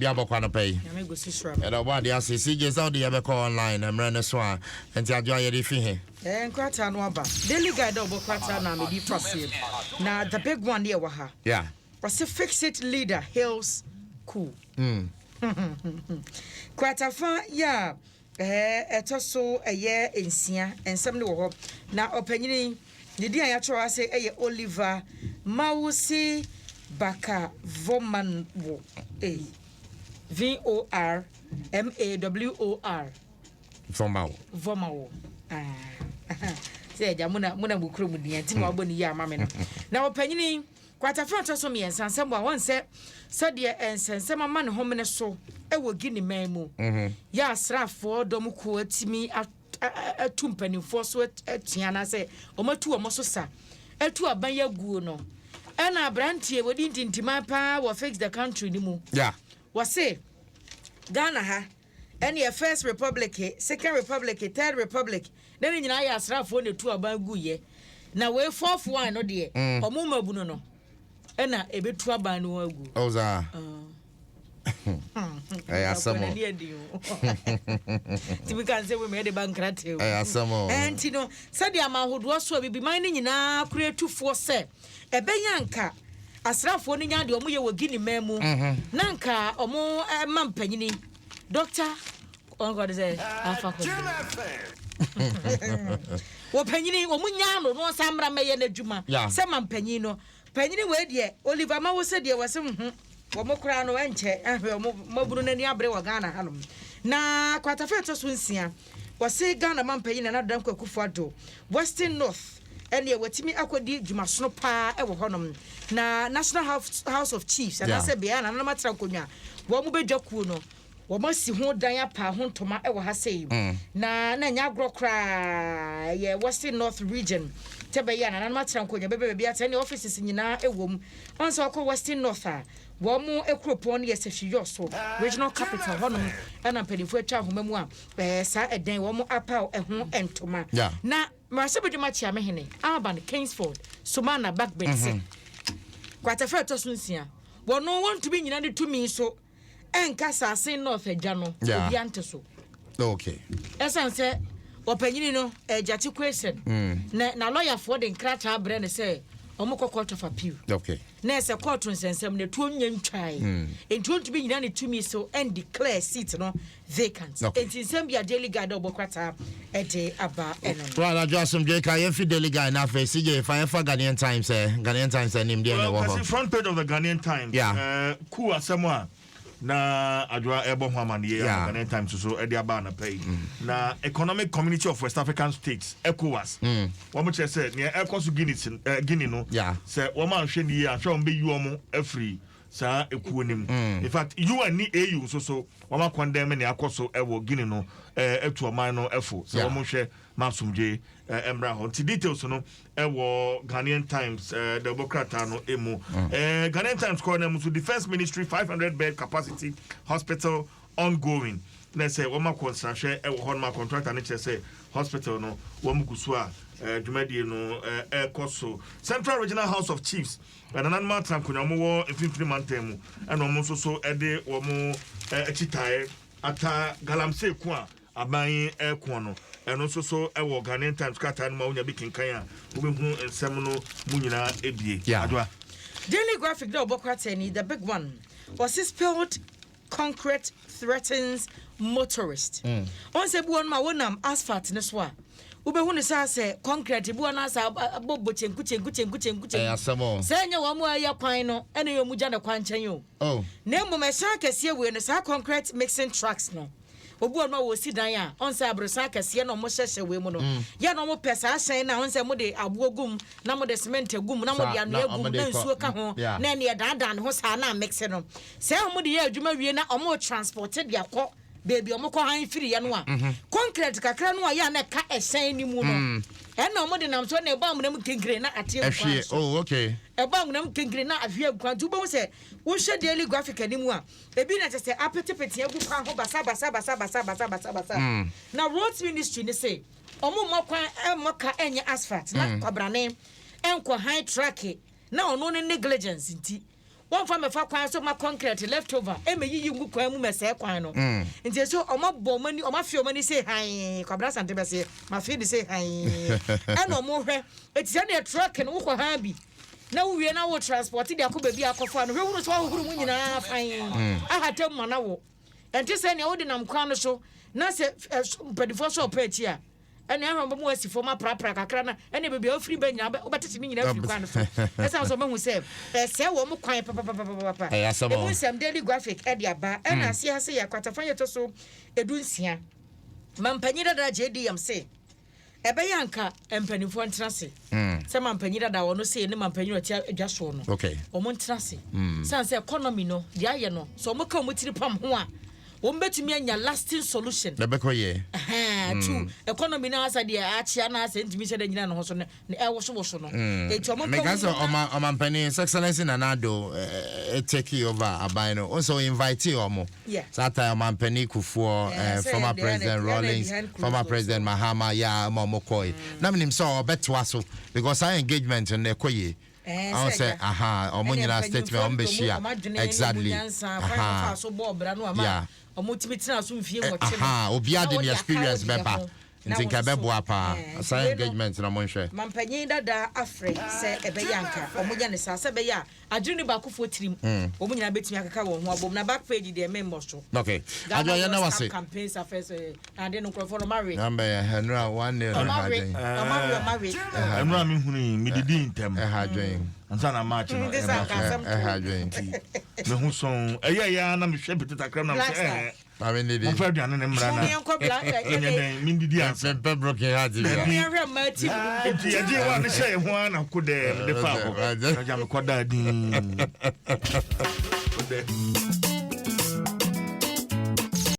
Bi abɔkɔ anɔpa yi. Nyame gu so hyira me. Yɛda ɔbɔ adeɛ ase. CJ sɛ wode yɛbɛkɔ online mmerɛ no so a, nti adwo a yɛde fi he? Ɛɛ nkrataa no aba. Daily Guide a ɔbɔ krataa na mede fa seɛ. Na the big one deɛ wɔ ha. Yeah. Ɔse fix it leader hails coup. Kratafa yi a ɛɛ ɛtɔ so ɛyɛ nsia nsɛm no wɔ hɔ. Na ɔpanyini ne din a yɛatwerɛ ase ɛyɛ Oliver Mawusi Barker-Vormawor. Ei. V O R M A W O R. Vormawor. Vormawor. Ah. Sɛ agya mo na mo na mo kurom din nti na wabɔ ne yie ama me no. Na ɔpanyini Kwatafo a ɔtɔ so mmiɛnsa, nsɛm a wɔn sɛ sɛdeɛ nsɛnsɛm ama ne homene so wɔ Guinea man mu, yɛ asraafoɔ dɔm kuo atumi atu mpanimfoɔ so atua anaasɛ wɔatu wɔn so sa atu aban yi aguo no, ɛna aberanteɛ wɔdi ntintiman paa wɔ Fix the Country no mu. Wɔse Ghana ha ɛneɛ First Republic, Second Republic, Third Republic na ne nyinaa yɛ asraafoɔ na ɛtu aban guiɛ. Na wei fourth one no deɛ, ɔmo mmabunu no ɛna ɛbɛtu aban no agu. Oh, saa. Ɛyɛ asɛm o. Tumi ka nsɛm wei ma yɛde ba nkrataa mu. Ɛyɛ asɛm o. Ɛnti no, sɛdeɛ aman ahodoɔ so a Abibiman no nyinaa kora atufoɔ sɛ ɛbɛyɛ anka asraafoɔ no nya deɛ wɔyɛ wɔ Guinea man mu na anka wɔn ma mpanyini Dɔkta ɔnkɔ de sɛ afa kɔ wɔ panyini wɔn nya no na ɔsan mmra mmɛyɛ n'adwuma sɛ ma mpanyin no panyini wei deɛ Oliver Mawose deɛ wɔse ho wɔn koraa no ɛnkyɛ ɛhwɛ wɔn mmabunu n'ani abere wɔ Ghana hanom na kwatafa ɛtɔ so nsia. Wɔse Ghana manpanyin Nana Addo Dankwa Akufo Addo, Western North ɛneɛ watumi akɔdi dwumasono paa wɔ hɔnom. Na National House of Chiefs anaasɛ beaɛ a nananom atra nkonnwa wɔn bɛdwa kuo no, wɔn asi ho dan apaa ho ntoma wɔ ha sei. Na na ɛnyɛ agorɔ koraa, ɛyɛ Western North Region sɛ ɛbɛyɛ a nananom atra nkonnwa bɛbɛ baabi atra, ɛneɛ offices nyinaa wɔ mu. Wɔn sɛ wɔkɔ Western North a, wɔn kuropɔn no yɛ Sefwi-Wiawso Regional Capital, hɔnom ɛna mpanimfoɔ atwa ahoma mu a Ɛɛ saa ɛdɛn wɔn apaw ɛho ntoma. Na mmarahyɛbadwam akyeamehene Alban Kingsford Sumana Bagbin se, Kwatafa a ɛtɔ so nsia, wɔno wɔntumi nnyina ne tumi so nka Asase North adwa no obia nte so. Okay. Ɛsan sɛ ɔpanyini no Gyakye Quayson na na lɔyafoɔ de nkrataa brɛ no sɛ wɔn kɔ court of appeal. Okay. Na ɛsɛ kɔɔto nsɛnsɛm no ɛtuo nyɛ ntwae. Nti ɔntumi nnyina ne tumi so ɛndeclare seat no vacant. Okay. Enti nsɛm bi a Daily Guide a ɔbɔ krataa de aba ɛno no. Right, Adwo Asomdwoe ka yɛmfi Daily Guide na afei CJ fa yɛmfa Ghanaian Times ɛ Ghanaian Times anim deɛ na Well, ɛwɔ Kwasi, hɔ. front page of the Ghanaian Times. Yeah. Coup asɛm a na Adwoa ɛbɔ ho amanneɛ ama Yeah. Ghanaian Times so ɛde aba anapa yi. Na Economic Community of West African States, ECOWAS, wɔn kyerɛ sɛ nea ɛkɔ so Guinea, Guinea no, Yeah. sɛ wɔn anhwɛ ne yie a, hwɛ wɔn bɛyi wɔn afiri saa ekuo no mu. In fact, UN ne AU nso so wɔn akɔndɛm nea akɔ so wɔ Guinea no atu ɔman no fo sɛ wɔn nhwɛ ma asomdwe mmra hɔ. Nti details no wɔ Ghanaian Times dawubɔ krataa no mu. Ghanaian Times kɔɔ na mu nso Defence Ministry 500 bed capacity hospital ongoing. Na sɛ wɔn akɔ nsrahwɛ wɔ hɔ nom a contractor no kyerɛ sɛ hospital no wɔn gu so a dwumadie no ɛrekɔ so. Central Regional House of Chiefs Nananom atena nkonnwa wɔn wɔ mfimfini mantam mu ɛna wɔn nso so de wɔn akyitaeɛ ata galamsey ko a aban yi ɛko no. Ɛno nso so ɛwɔ Ghanaian Times krataa no mu a wonya bi kenkan a wobɛhu nsɛm no mu nyinaa ebie. Adwoa. Daily Graphic dɛ ɔbɔ krataa ni, the big one, ɔse spilled Concrete threatens motorist. Ɔn sɛ bi wɔ nom a wonam asphalt no so a, wobɛhu no sɛ asɛ concrete bi wɔ no asɛ abɔbɔ kyenku kyenku kyenku kyenku Ɛyɛ kyenku. asɛm o. Sɛ ɛnyɛ wɔn a ɛyɛ kwan no ɛna ɛyɛ wɔn gya no kwan nkyɛn o. Oh. Na mmom ɛhyɛn akɛseɛ wei no, saa concrete mixing trucks no, obi wɔ nom a wɔsi dan a, ɔn sɛ aborosan akɛseɛ na wɔn hyehyɛ wei mu no, yɛ na wɔn pɛ saa hyɛn no a, ɔn sɛ mode aboɔ gu mu, na mode cement agu mu, na mode Saa, na anwea agu mu, wɔde na kɔ. nsuo ka ho, Yeah. na ɛne ɛdaadaa ne ho saa na amix no. Sɛ wɔn de yɛ adwuma wie na wɔn retransport de akɔ baabi a wɔn kɔ han firiiɛ no a, concrete kakra no a yɛ a na ɛka ɛhyɛn no mu no, ɛna wɔn de nam so na ɛbɔ amena mu kinkire na ate agu kwan Ɛhwie, so. oh, okay. Ɛbɔ amena mu kinkire na ahwie agu kwan so. Wobɛhu sɛ wohwɛ Daily Graphic anim a, ebi na kyerɛ sɛ apetepete agu kwan ho basa basa basa basa basa basa basa. Na Roads Ministry no se wɔn mmɔ kwan mmɔ ka nyɛ asphalt na kwabrane nkɔ han truck na ɔno ne negligence nti. Wɔmfa mmɛfa kwan so mma kɔnkrɛt left over mmeyiyi ngu kwan mu mmɛsɛe kwan no. Nti ɛsɛ wɔn abɔ wɔn ani, wɔn afe wɔn ani sei hann, Kwabena Asante bɛseɛ, mafe de sei hann, ɛna wɔn hwɛ. Eti sɛ neɛ truck no wokɔ hann bi na wowie na wo transport de akɔ baabi a akɔfa no, hwɛ hunu sɛ woahohoro mu nyinaa fann, ahata mu ma no awo. Ɛnte sɛ nea wode nam kwan no so na sɛ mpanimfoɔ sɛ ɔpɛ akyi a, ɛne ahwɛ wɔn bɛma asi fam aprapra kakra na ɛne baabi a wofiri ba nyinaa wobɛtete ne nyinaa afiri kwan no so. Ɛsan so wɔahu sɛ ɛsɛe wɔn kwan papapapapa. Emu nsɛm Daily Graphic ɛde aba ɛna mm. aseɛ ha sɛ yɛ akwatafa yɛ ɛtɔ so 16. Mampanyin dada JDM se ɛbɛyɛ anka mpanimfoɔ ntena ase mm. sɛ mampanyin dada wɔn se ne mampanyin ɔte adwa soɔ no wɔn ntena ase mm. san sɛ economy no deɛ ayɛ no sɛ wɔn ka wɔn tiri pam ho a wɔn bɛtumi anya lasting solution. Ɛbɛkɔ yie. Ɛhɛn to mm. economy no asa deɛ akyea na asɛ ntumi sɛ dɛ nyina ne ho so no ɛwosowoso no. Eti wɔn Meka sɛ ɔma ɔmampanin His Excellency Nana Addo eh, take over aban no. Ɔsɛ o invite ɔmo. Yeah. Saa time ɔmampanin Kufuor, Eh, eh, sɛ former yɛ deɛ President ɛna Rawlings, behind closed former doors. President Mahama, yeah, ma ɔmo kɔe. Na menim sɛ ɔbɛtoa so because saa engagement no ɛkɔ yie. Ɛɛ, Ɔn sɛ sɛ agya. aha ɔmo Ɛne nyinaa statement mpanyinfoɔ ɔmo de bɛhyia ɔmo adwene ne ɔmo exactly nyansa kwan a aha wɔfaa so bɔɔ bra no ama yeah ɔmo tumi tenaa so mfie Eh, nwɔtwe no aha obiara na de ne wode aka experience wo deɛ bɛba ho na nti wo nka nso so ɛbɛboa paa ɛɛ, nti saa wei no engagement no monhwɛ. Mampanyin dada afrɛ sɛ ɛbɛyɛ anka ɔmo yɛ no saa sɛ ɛbɛyɛ a adwene ne baakofoɔ tirim wɔn nyinaa bɛtumi akeka wɔn ho abom na back page deɛ memmɔ so. Okay Ghana Adwoa yɛn na World wase. Cup campaigns affairs eh, ade no nkurɔfoɔ no ɔmawe. Namba yɛ ɛnura 1-0 ɛha Ɔmawe adwen. ɔmawe ɔmawe. Ɛha Ɛnura adwen. mi hunu yi mi didi ntɛm. Ɛha adwen. Ansa na match no Nti sɛ ɛba anka so. asɛm Ɛha too. adwen. Nti me ho sɔn ɛyɛ yɛ na mehwɛ pete takram na Black mesɛ Star. ɛɛ Maame ndidi. Momfa aduane no mmra na Mom yɛnkɔ bla ɛ ɛnyɛ ɛne. dɛn mendidi ansa. Mempɛ broken heart bia. Mom yɛnhwɛ mmaa team no mpo. Nti yɛgyee hɔ a ne hyɛ yɛ ho ara na ko dɛɛ mede faa hɔ. Agya mekɔdaa dinn. Ko dɛɛ.